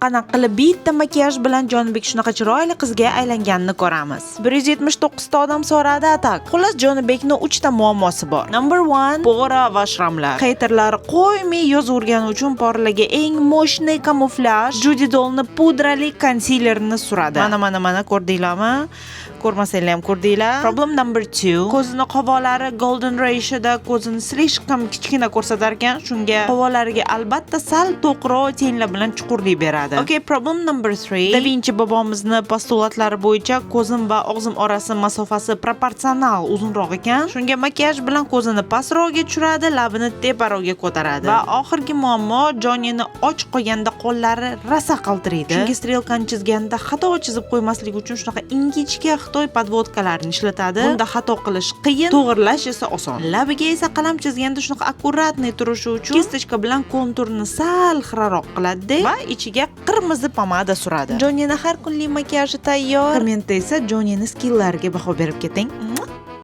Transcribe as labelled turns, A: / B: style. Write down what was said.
A: Qanaqa qilib bitta makiyaj bilan Jonibek shunaqa chiroyli qizga aylanganini ko'ramiz. 179 ta odam so'radi, а так. Xullas, Jonibekni 3 ta muammosi bor. Number 1, пора va шрам lar. Хейтер lar qo'ymay yozurgani uchun пора larga eng мощный kamuflyaj Judydollni pudrali konsilerini suradi. Mana, mana, mana, ko'rdinglarmi? Ko'rmasanglar ham ko'rdinglar. Problem number 2, ko'zini qovoqlari golden ratioda ko'zini слишком kichkina ko'rsatar ekan, shunga qovoqlariga albatta sal to'qroq тень lar bilan chuqurlik beradi. Okay, problem number 3, Da Vinchi bobomizni postulatlari bo'yicha ko'zim va og'zim orasi masofasi proporsional uzunroq ekan. Shunga makiyaj bilan ko'zini pastroqga tushiradi, labini teparoqga ko'taradi. Va oxirgi muammo, Jonini och qolganda qo'llari rosa qaltiraydi. Shunga strelkani chizganda xato chizib qo'ymaslik uchun shunaqa ingichka xitoy подводка larini ishlatadi. Bunda xato qilish qiyin, to'g'irlash esa oson. Labiga esa qalam chizganda shunaqa аккуратный turishi uchun кисточка bilan konturni sal xiraroq qiladi va ichiga qirmizi pomada suradi. Jonini har kunlik makiyaji tayyor. Kommentda esa Jonini skill lariga baho berib keting.